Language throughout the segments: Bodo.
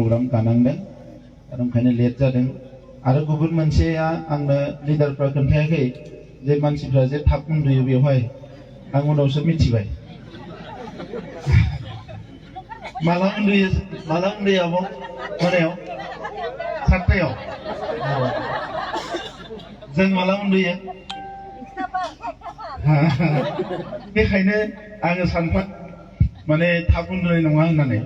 program गानांदों आरो ओंखायनो लेट जादों आरो गुबुन मोनसेया आंनो लिडारफ्रा खोन्थायाखै जे मानसिफ्रा जे थाब उन्दुयो बेवहाय आं उनावसो मिथिबाय माला उन्दुयो आब' मोनायाव 7टायाव जों माला उन्दुयो बेखायनो आङो सानफा माने थाब उन्दुनाय नङा होननानै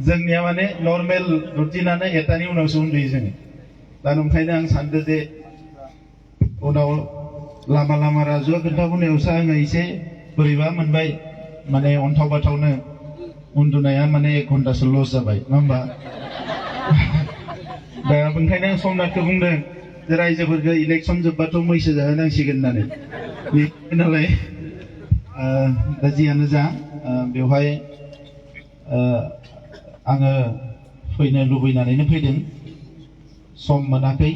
जोंनिया माने नर्मेल रुटिनानो 1टानि उनावसो उन्दुयो जोङो दा ओंखायनो आं सानदों जे उनाव लामा राजुआ खोन्थाबोनायावसो आङो एसे बोरैबा मोनबाय माने अन्थाव बाथावनो उन्दुनाया माने 1 घन्टासो लस जाबाय नङा होमबा दा ओंखायनो आं समनाथखौ बुंदों जे रायजोफोरखौ इलेक्सन जोब्बाथ' मैसो जाहोनांसिगोन होननानै नालाय दा जियानो जा बेवहाय आङो फैनो लुबैनानैनो फैदों सम मोनाखै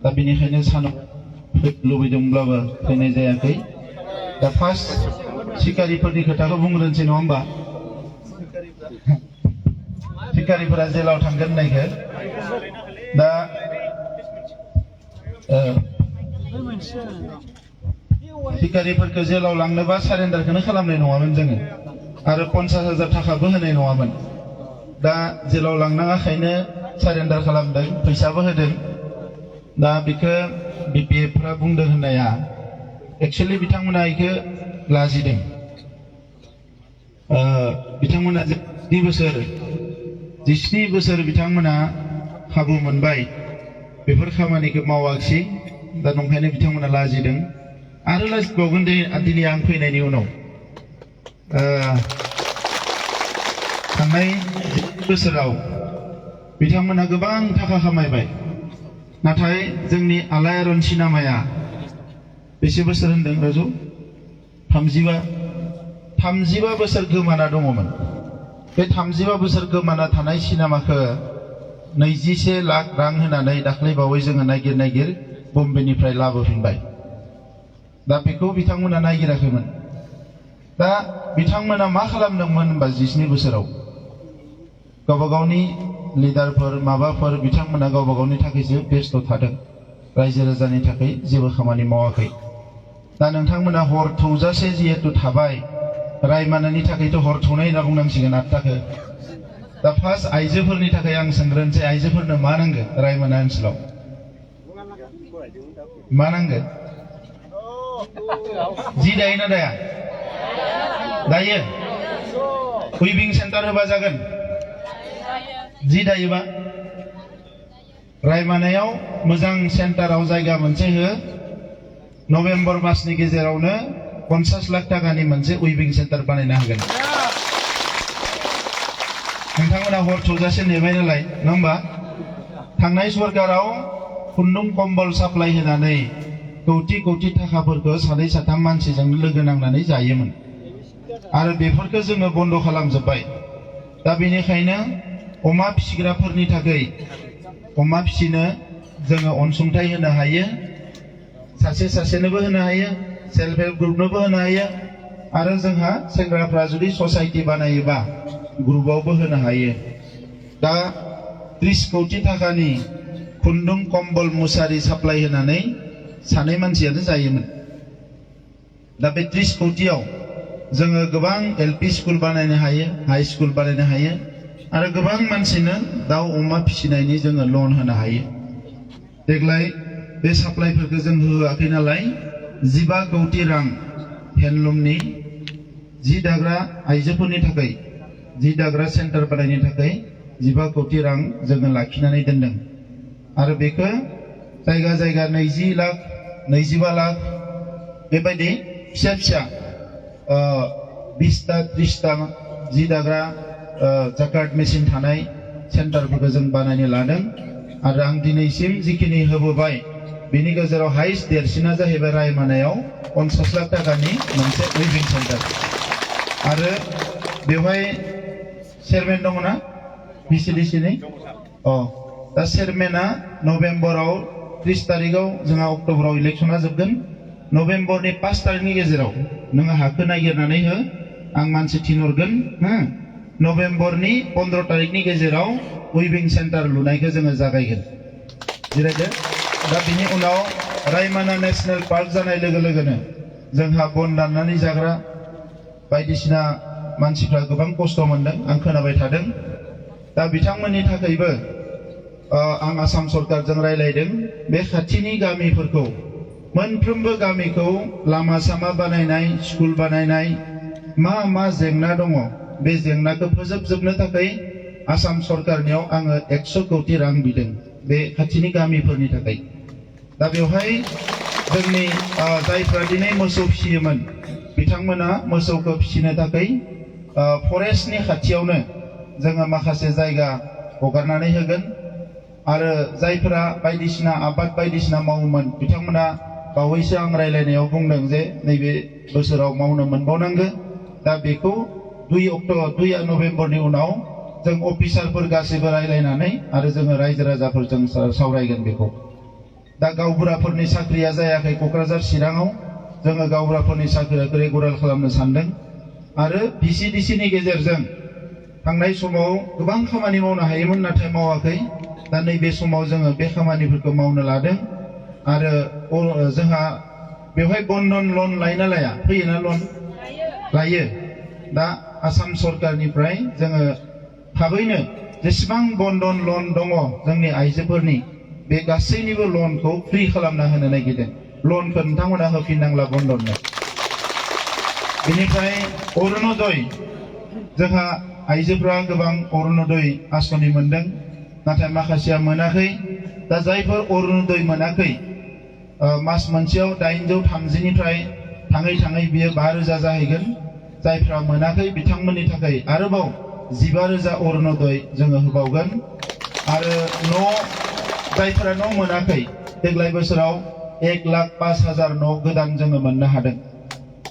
दा बेनिखायनो सानाव लुबैदोंब्लाबो फैनाय जायाखै दा फार्स्ट सिखारिफोरनि खोथाखौ बुंग्रोनोसै नङा होमबा सिखारिफोरा जेलाव थांगोन होननायखौ दा सिखारिफोरखौ जेलाव लांनोबा सारेन्डारखौनो खालामनाय नङामोन जोङो आरो 50,000 थाखाबो होनाय नङामोन दा जेलाव लांनाङाखायनो सारेन्डार खालामदों फैसाबो होदों दा बेखौ बिपिएफफ्रा बुंदों होननाया एक्चुअलि बिथांमोना बेखौ लाजिदों बिथांमोना 17 बोसोर बिथांमोना खाबु मोनबाय बेफोर खामानिखौ मावाखिसै दा ओंखायनो बिथांमोना लाजिदों आरो लाजिबावगोन दिनै आं फैनायनि उनाव थांनाय बोसोराव बिथांमोना गोबां थाखा खामायबाय नाथाय जोंनि आलायारन सिनेमाया बेसे बोसोर होनदों राजु 35 बोसोर गोमाना दङमोन बे 35 बोसोर गोमाना थानाय सिनेमाखौ 21 लाख रां होनानै दाख्लैबावै जोङो नागिर बम्बेनिफ्राय लाबोफिनबाय दा बेखौ बिथांमोना नागिराखैमोन दा बिथांमोना मा खालामदोंमोन होनबा 17 बोसोराव गावबा गावनि लिडारफोर माबाफोर बिथांमोना गावबा गावनि थाखायसो बेस्थ थादों रायजो राजानि थाखाय जेबो खामानि मावाखै दा नोंथांमोना हर थौजासे जिहेतु थाबाय रायमानानि थाखायथ' हर थौनाय होनना बुंनांसिगोन 8टाखौ दा फार्स्ट आइजोफोरनि थाखाय आं सोंग्रोनोसै आइजोफोरनो मा नांगौ रायमना ओनसोलाव मा नांगौ जि दायो ना दाया दायो उइभिं सेन्टार होबा जागोन जि दायोबा रायमानायाव मोजां सेन्टाराव जायगा मोनसे हो नभेम्बर मासनि गेजेरावनो 50 लाख टाकानि मोनसे उइभिं सेन्टार बानायना होगोन नोंथांमोना हर थौजासे नेबाय नालाय नङा होमबा थांनाय सरकाराव खुन्दुं कम्बल साप्लाय होनानै कौटि थाखाफोरखौ 2-3 मानसिजों लोगो नांनानै जायोमोन आरो बेफोरखौ जोङो बन्द खालामजोब्बाय दा बेनिखायनो अमा फिसिग्राफोरनि थाखाय अमा फिसिनो जोङो अनसुंथाइ होनो हायो सासेनोबो होनो हायो सेल्फ हेल्प ग्रुपनोबो होनो हायो आरो जोंहा सेंग्राफ्रा जुदि ससाइटि बानायोबा ग्रुपआवबो होनो हायो दा 30 कौटि थाखानि खुन्दुं कम्बल मुसारि साप्लाय होनानै 2 मानसियानो जायोमोन दा बे 30 कौटियाव जोङो गोबां एलपि स्कुल बानायनो हायो हाई स्कुल बानायनो हायो आरो गोबां मानसिनो दाउ अमा फिसिनायनि जोङो लन होनो हायो देग्लाय बे साप्लायफोरखौ जों होआखै नालाय 15 कौटि रां हेन्डलुमनि जि दाग्रा आइजोफोरनि थाखाय जि दाग्रा सेन्टार बानायनो थाखाय 15 कौटि रां जोङो लाखिनानै दोनदों आरो बेखौ जायगा 20 लाख 25 लाख बेबायदि फिसा 20टा 30टा जि दाग्रा जाकार्ड मेसिन थानाय सेन्टारफोरखौ जों बानायनो लादों आरो आं दिनैसिम जिखिनि होबोबाय बेनि गेजेराव हाइस्ट देरसिना जाहैबाय रायमानायाव 50 लाख टाकानि मोनसे उइभिं सेन्टार आरो बेवहाय चेयारमेन दङ ना भिसिडिसिनि दा चेयारमेना नभेम्बराव 30 तारिखआव जोंहा अक्ट'बराव इलेक्सना जोबगोन नभेम्बरनि 5 तारिखनि गेजेराव नोङो हाखौ नागिरनानै हो आं मानसि थिनहरगोन नभेम्बरनि 15 तारिखनि गेजेराव उइभिं सेन्टार लुनायखौ जोङो जागायगोन जिरायदो दा बिनि उनाव रायमना नेशनेल पार्क जानाय लोगो लोगोनो जोंहा बन दाननानै जाग्रा बायदिसिना मानसिफ्रा गोबां खस्थ' मोनदों आं खोनाबाय थादों दा बिथांमोननि थाखायबो आं आसाम सरकारजों रायलायदों बे खाथिनि गामिफोरखौ मोनफ्रोमबो गामिखौ लामा सामा बानायनाय स्कुल बानायनाय मा जेंना दङ बे जेंनाखौ फोजोबजोबनो थाखाय आसाम सरकारनियाव आङो 100 कोटी रां बिदों बे खाथिनि गामिफोरनि थाखाय दा बेवहाय जोंनि जायफ्रा दिनै मोसौ फिसियोमोन बिथांमोना मोसौखौ फिसिनो थाखाय फरेस्टनि खाथियावनो जोङो माखासे जायगा हगारनानै होगोन आरो जायफोरा बायदिसिना आबाद बायदिसिना मावोमोन बिथांमोना बावैसो आं रायलायनायाव बुंदों जे नैबे बोसोराव मावनो मोनबावनांगौ दा बेखौ 2 नभेम्बरनि उनाव जों अफिसारफोर गासैबो रायलायनानै आरो जोङो रायजो राजाफोरजों सावरायगोन बेखौ दा गावबुराफोरनि साख्रिया जायाखै क'क्राझार चिराङाव जोङो गावबुराफोरनि साख्रिखौ रेगुलार खालामनो सानदों आरो VCDCनि गेजेरजों थांनाय समाव गोबां खामानि मावनो हायोमोन नाथाय मावाखै दा नैबे समाव जोङो बे खामानिफोरखौ मावनो लादों आरो जोंहा बेवहाय बन्धन लन लायोना लाया फैयोना लन लायो दा आसाम सरकारनिफ्राय जोङो थाबैनो जेसेबां बन्धन लन दङ जोंनि आइजोफोरनि बे गासैनिबो लनखौ फ्रि खालामना होनो नागिरदों लनखौ नोंथांमोना होफिननांला बन्धननो बेनिफ्राय अरुणोदय जोंहा आइजोफ्रा गोबां अरुणोदय आसनि मोनदों नाथाय माखासेया मोनाखै दा जायफोर अरुणोदय मोनाखै मास मोनसेयाव 830 निफ्राय थाङै थाङै बियो 5000 जाहैगोन जायफ्रा मोनाखै बिथांमोननि थाखाय आरोबाव 15000 अरुणोदय जोङो होबावगोन आरो जायफोरा न' मोनाखै देग्लाय बोसोराव 1,05,000 न' गोदान जोङो मोननो हादों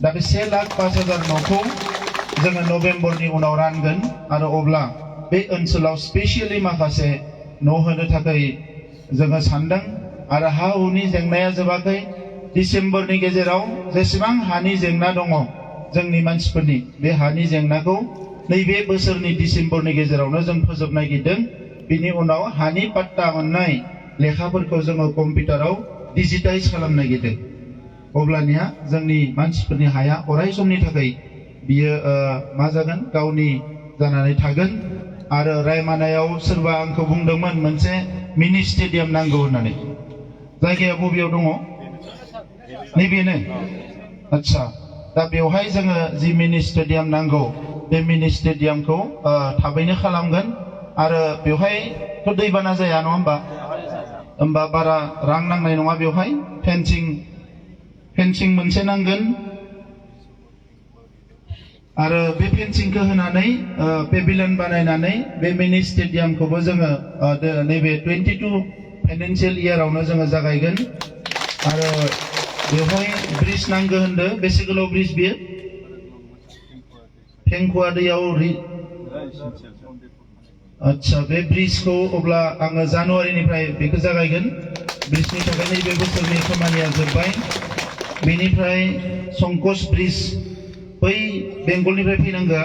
दा बे 1,05,000 न'खौ जोङो नभेम्बरनि उनाव रानगोन आरो अब्ला बे ओनसोलाव स्पेसियली माखासे न' होनो थाखाय जोङो सानदों आरो हा हुनि जेंनाया जोबाखै डिसेम्बरनि गेजेराव जेसेबां हानि जेंना दङ जोंनि मानसिफोरनि बे हानि जेंनाखौ नैबे बोसोरनि डिसेम्बरनि गेजेरावनो जों फोजोबनो नागिरदों बिनि उनाव हानि पाट्टा मोननाय लेखाफोरखौ जोङो कम्पिउटाराव डिजिटाइज खालामनो नागिरदों अब्लानिया जोंनि मानसिफोरनि हाया अराय समनि थाखाय बियो मा जागोन गावनि जानानै थागोन आरो रायमानायाव सोरबा आंखौ बुंदोंमोन मोनसे मिनि स्टेडियाम नांगौ होननानै जायगाया बबेयाव दङ नैबेनो आच्छा दा बेवहाय जोङो जि मिनि स्टेडियाम नांगौ बे मिनि स्टेडियामखौ थाबैनो खालामगोन आरो बेवहायथ' दैबाना जाया नङा होमबा बारा रां नांनाय नङा बेवहाय फेन्सिं मोनसे नांगोन आरो बे फेन्सिंखौ होनानै पेभिलियन बानायनानै बे मिनि स्टेडियामखौबो जोङो नैबे 22 फाइनान्सियेल इयारावनो जोङो जागायगोन आरो बेवहाय ब्रिज नांगौ होनदो बेसे गोलाव ब्रिज बियो फेंखुवा दैयाव आच्छा बे ब्रिजखौ अब्ला आङो जानुवारिनिफ्राय बेखौ जागायगोन ब्रिजनि थाखाय नैबे बोसोरनि खामानिया जोब्बाय बेनिफ्राय संकोच ब्रिज बै बेंगलनिफ्राय फैनांगौआ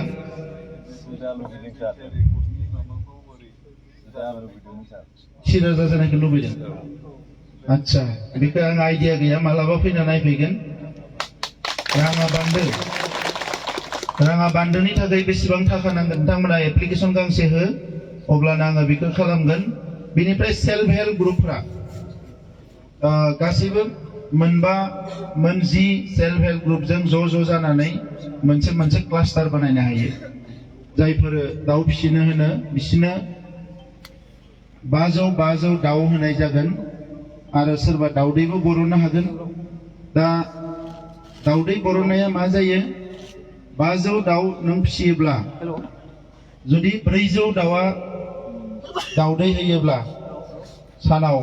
सिराजा जानायखौ लुबैदों आच्छा बेखौ आं आइडिया गैया मालाबा फैना नायफैगोन राङा बान्दोनि थाखाय बेसेबां थाखा नांगोन नोंथांमोना एप्लिकेसन गांसे हो अब्लानो आङो बेखौ खालामगोन बेनिफ्राय सेल्फ हेल्प ग्रुपफ्रा गासैबो मोन10 सेल्फ हेल्प ग्रुपजों ज' जानानै मोनसे क्लास्टार बानायनो हायो जायफोर दाउ फिसिनो होनो बिसिनो 500 दाउ होनाय जागोन आरो सोरबा दाउदैबो बरननो हागोन दा दाउदै बरननाया मा जायो 500 दाउ नों फिसियोब्ला जुदि 400 दाउआ दाउदै होयोब्ला सानाव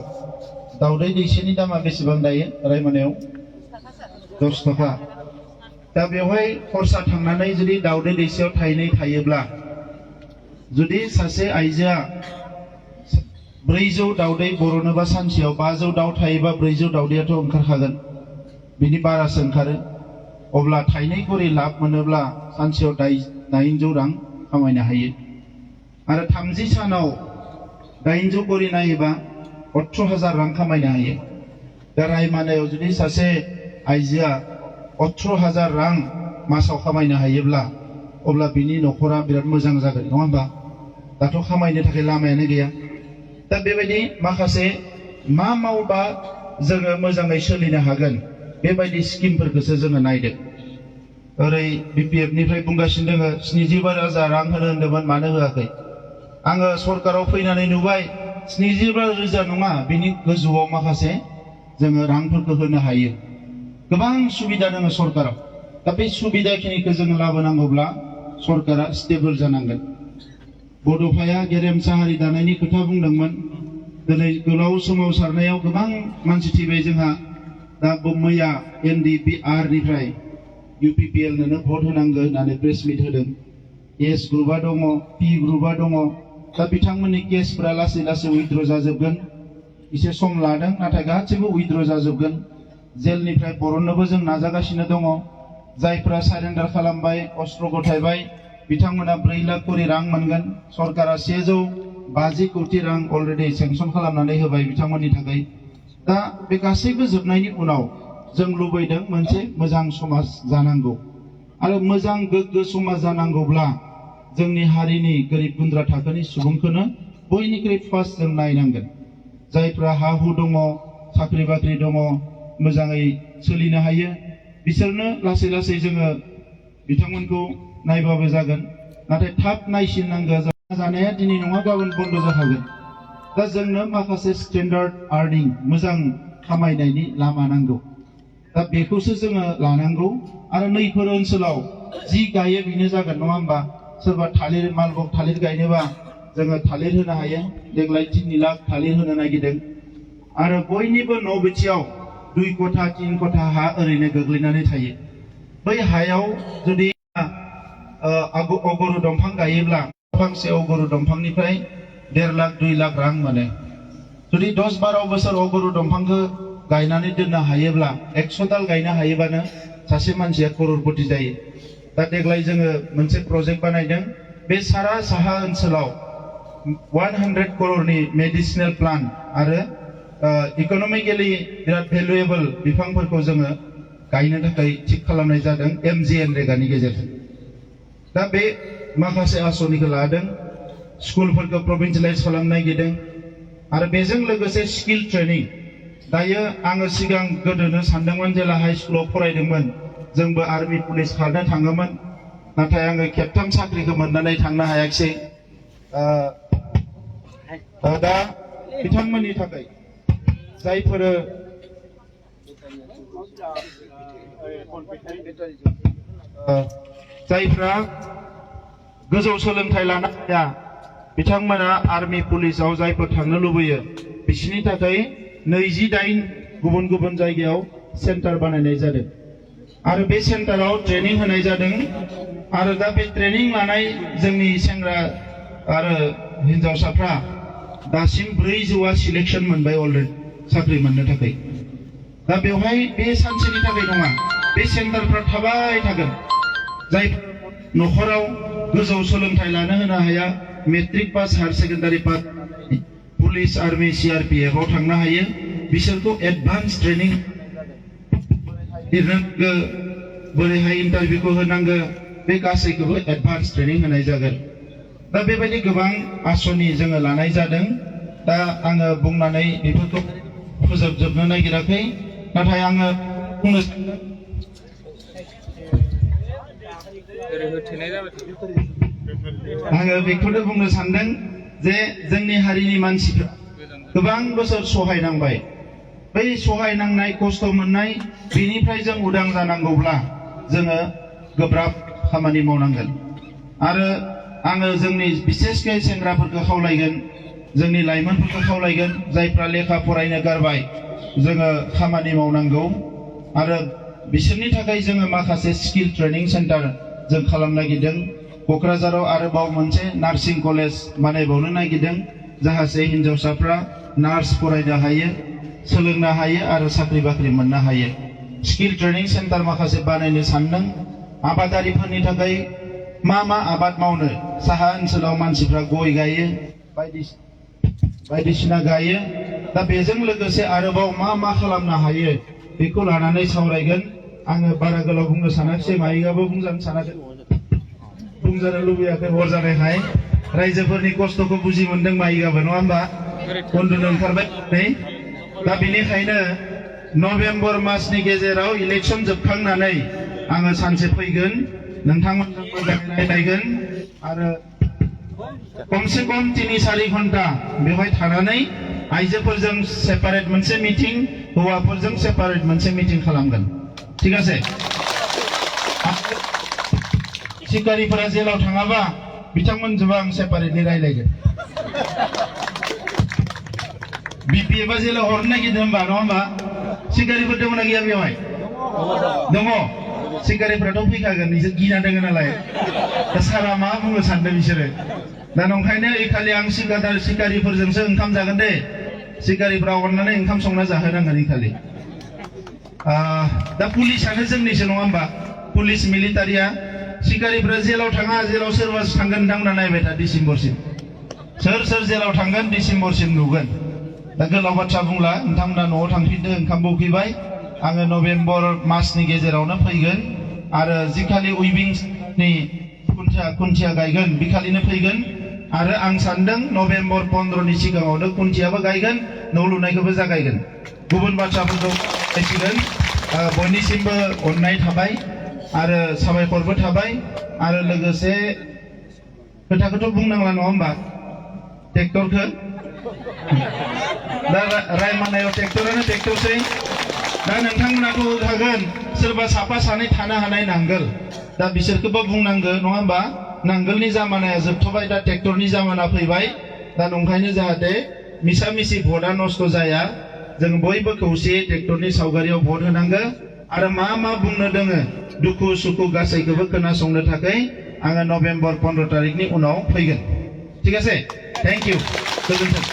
दाउदै दैसेनि दामा बेसेबां दायो रायमनायाव 10 थाखा दा बेवहाय खरसा थांनानै जुदि दाउदै दैसेयाव थाइनै थायोब्ला जुदि सासे आइजोआ 400 दाउदै बरनोबा सानसेयाव 500 दाउ थायोबा 400 दाउदैयाथ' ओंखारखागोन बिनि बारासो ओंखारो अब्ला थाइनै गरि लाब मोनोब्ला सानसेयाव 900 रां खामायनो हायो आरो 30 सानाव 800 करि नायोबा 18,000 रां खामायनो हायो दा रायमानायाव जुदि सासे आइजोआ 18,000 रां मासाव खामायनो हायोब्ला अब्ला बिनि नखरा बिराद मोजां जागोन नङा होमबा दाथ' खामायनो थाखाय लामायानो गैया दा बेबायदि माखासे मा मावबा जोङो मोजाङै सोलिनो हागोन बेबायदि स्किमफोरखौसो जोङो नायदों ओरै बिपिएफ निफ्राय बुंगासिनो दङ 75,000 रां होनो होनदोंमोन मानो होआखै आङो सरकाराव फैनानै नुबाय 75,000 नङा बिनि गोजौआव माखासे जोङो रांफोरखौ होनो हायो गोबां सुबिदा दङ सरकाराव दा बे सुबिदाखिनिखौ जोङो लाबोनांगौब्ला सरकारा स्टेबल जानांगोन बड'फाया गेरेमसा हारि दानायनि खोथा बुंदोंमोन दिनै गोलाव सोमावसारनायाव गोबां मानसि थैबाय जोंहा दा मैया NDBR निफ्राय UPPL नोनो भट होनांगौ होननानै प्रेस मिट होदों एस ग्रुपआ दङ पि ग्रुपआ दङ दा बिथांमोननि केसफोरा लासै लासै उइथड्र जाजोबगोन एसे सम लादों नाथाय गासैबो उइथड्र जाजोबगोन जेलनिफ्राय बरननोबो जों नाजागासिनो दङ जायफोरा सारेन्डार खालामबाय अस्त्र गथायबाय बिथांमोना 4 लाख करि रां मोनगोन सरकारा 150 कोटी रां अलरेडि सेंसन खालामनानै होबाय बिथांमोननि थाखाय दा बे गासैबो जोबनायनि उनाव जों लुबैदों मोनसे मोजां समाज जानांगौ आरो मोजां गोग्गो समाज जानांगौब्ला जोंनि हारिनि गोरिब गुन्द्रा थाखोनि सुबुंखौनो बयनिख्रुइ फार्स्ट जों नायनांगोन जायफ्रा हा हु दङ साख्रि बाख्रि दङ मोजाङै सोलिनो हायो बिसोरनो लासै लासै जोङो बिथांमोनखौ नायबाबो जागोन नाथाय थाब नायसिननांगौ जानाया दिनै नङा गाबोन बन्द जाखागोन दा जोंनो माखासे स्टेन्डार्ड आर्निं मोजां खामायनायनि लामा नांगौ दा बेखौसो जोङो लानांगौ आरो नैफोर ओनसोलाव जि गायो बेनो जागोन नङा होमबा सोरबा थालिर मालभग थालिर गायनोबा जोङो थालिर होनो हायो देग्लाय 3 लाख थालिर होनो नागिरदों आरो बयनिबो न' बिथियाव 2 कथा 3 कथा हा ओरैनो गोग्लैनानै थायो बै हायाव जुदि अगरु दंफां गायोब्ला फांसे अगरु दंफांनिफ्राय 1.5 लाख 2 लाख रां मोनो जुदि 10-12 बोसोर अगरु दंफांखौ गायनानै दोननो हायोब्ला 100 दाल गायनो हायोबानो सासे मानसिया करोड़पति जायो दा देग्लाय जोङो मोनसे प्रजेक्ट बानायदों बे सारा साहा ओनसोलाव 100 करोड़नि मेडिसिनेल प्लान्ट आरो इकोनॉमिकली बिराद भेलुएबल बिफांफोरखौ जोङो गायनो थाखाय थिक खालामनाय जादों MGN रेगानि गेजेरजों दा बे माखासे आसनिखौ लादों स्कुलफोरखौ प्रभिन्सियलाइज खालामनो नागिरदों आरो बेजों लोगोसे स्किल ट्रेनिं दायो आङो सिगां गोदोनो सानदोंमोन जेला हाई स्कुलाव फरायदोंमोन जोंबो आर्मी पुलिस खारनो थाङोमोन नाथाय आङो खेबथाम साख्रिखौ मोननानै थांनो हायाखिसै दा बिथांमोननि थाखाय जायफोर जायफ्रा गोजौ सोलोंथाइ लानो हाया बिथांमोना आर्मी पुलिसाव जायफोर थांनो लुबैयो बिसोरनि थाखाय 28 गुबुन गुबुन जायगायाव सेन्टार बानायनाय जादों आरो बे सेन्टाराव ट्रेनिं होनाय जादों आरो दा बे ट्रेनिं लानाय जोंनि सेंग्रा आरो हिनजावसाफ्रा दासिम 400आ सिलेक्शन मोनबाय अलरेडि साख्रि मोननो थाखाय दा बेवहाय बे सानसेनि थाखाय नङा बे सेन्टारफ्रा थाबाय थागोन जाय नखराव गोजौ सोलोंथाइ लानो होनो हाया matric pass higher secondary pass police army CRPF आव थांनो हायो बिसोरखौ एडभान्स ट्रेनिं लिरनांगौ बोरैहाय इन्टारभिउखौ होनांगौ बे गासैखौबो एडभान्स ट्रेनिं होनाय जागोन दा बेबायदि गोबां आसनि जोङो लानाय जादों दा आङो बुंनानै बेफोरखौ फोजोबजोबनो नागिराखै नाथाय आङो बुंनो बेखौनो बुंनो सानदों जे जोंनि हारिनि मानसिफ्रा गोबां बोसोर सहायनांबाय बै सहायनांनाय खस्थ' मोननाय बेनिफ्राय जों उदां जानांगौब्ला जोङो गोब्राब खामानि मावनांगोन आरो आङो जोंनि बिसेसकै सेंग्राफोरखौ खावलायगोन जोंनि लाइमोनफोरखौ खावलायगोन जायफ्रा लेखा फरायनो गारबाय जोङो खामानि मावनांगौ आरो बिसोरनि थाखाय जोङो माखासे स्किल ट्रेनिं सेन्टार जों खालामनो नागिरदों क'क्राझाराव आरोबाव मोनसे नार्सिं कलेज बानायबावनो नागिरदों जाहाथे हिनजावसाफ्रा नार्स फरायनो हायो सोलोंनो हायो आरो साख्रि बाख्रि मोननो हायो स्किल ट्रेनिं सेन्टार माखासे बानायनो सानदों आबादारिफोरनि थाखाय मा आबाद मावनो साहा ओनसोलाव मानसिफ्रा गय गायो बायदिसिना गायो दा बेजों लोगोसे आरोबाव मा खालामनो हायो बेखौ लानानै सावरायगोन आङो बारा गोलाव बुंनो सानाखिसै माइगाबो बुंजानो सानाखै बुंजानो लुबैयाखै हर जानायखाय रायजोफोरनि खस्थ'खौ बुजि मोनदों माइगाबो नङा होमबा उन्दुनो ओंखारबाय दा बेनिखायनो नभेम्बर मासनि गेजेराव इलेक्सन जोबखांनानै आङो सानसे फैगोन नोंथांमोनजों मोजाङै रायलायगोन आरो कमसे कम 3-4 घन्टा बेवहाय थानानै आइजोफोरजों सेपारेट मोनसे मिटिं हौवाफोरजों सेपारेट मोनसे मिटिं खालामगोन ठीक আছে सिकारिफोरा जेलाव थाङाबा बिथांमोनजों आं सेपारेटलि रायलायगोन बिपिएफआ जेलाव हरनो नागिरदों होमबा नङा होमबा सिकारिफोर दङ ना गैया बेवहाय दङ सिकारिफोराथ' फैखागोन बिसोर गिना दङ नालाय दा सारा मा बुंनो सानदों बिसोरो दा नंखायनो एखालि आं सिकारिफोरजोंसो ओंखाम जागोन दे सिकारिफोरा अननानै ओंखाम संना जाहोनांगोन एखालि दा पुलिसानो जोंनिसो नङा होमबा पुलिस मिलिटारिया सिकारिफोरा जेलाव थाङा जेलाव सोरबा थांगोन नोंथांमोना नायबाय था डिसेम्बरसिम सोर जेलाव थांगोन डिसेम्बरसिम नुगोन दा गोलाव बाथ्रा बुंला नोंथांमोना न'आव थांफिनदो ओंखाम उखैबाय आङो नभेम्बर मासनि गेजेरावनो फैगोन आरो जिखालि उइभिंनि खुन्थिया गायगोन बिखालिनो फैगोन आरो आं सानदों नभेम्बर 15नि सिगाङावनो खुन्थियाबो गायगोन न' लुनायखौबो जागायगोन गुबुन बाथ्राफोरखौ मिथिगोन बयनिसिमबो अननाय थाबाय आरो साबायखरबो थाबाय आरो लोगोसे खोथाखौथ' बुंनांला नङा होमबा ट्रेक्टरखौ दा रायमनायाव ट्रेक्टरानो ट्रेक्टरसै दा नोंथांमोनाथ' होखागोन सोरबा साफा सानै थानो हानाय नांगोल दा बिसोरखौबो बुंनांगौ नङा होमबा नांगोलनि जामानाया जोबथ'बाय दा ट्रेक्टरनि जामाना फैबाय दा नंखायनो जाहाथे मिसा मिसि भटआ नस्थ' जाया जों बयबो खौसेयै ट्रेक्टरनि सावगारियाव भट होनांगौ आरो मा बुंनो दोङो दुखु सुखु गासैखौबो खोनासंनो थाखाय आङो नभेम्बर 15 तारिखनि उनाव फैगोन ठीक আছে थैंक इउ गोजोन्थों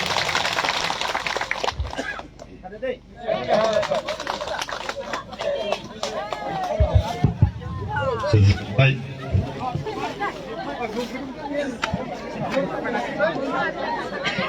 Bye.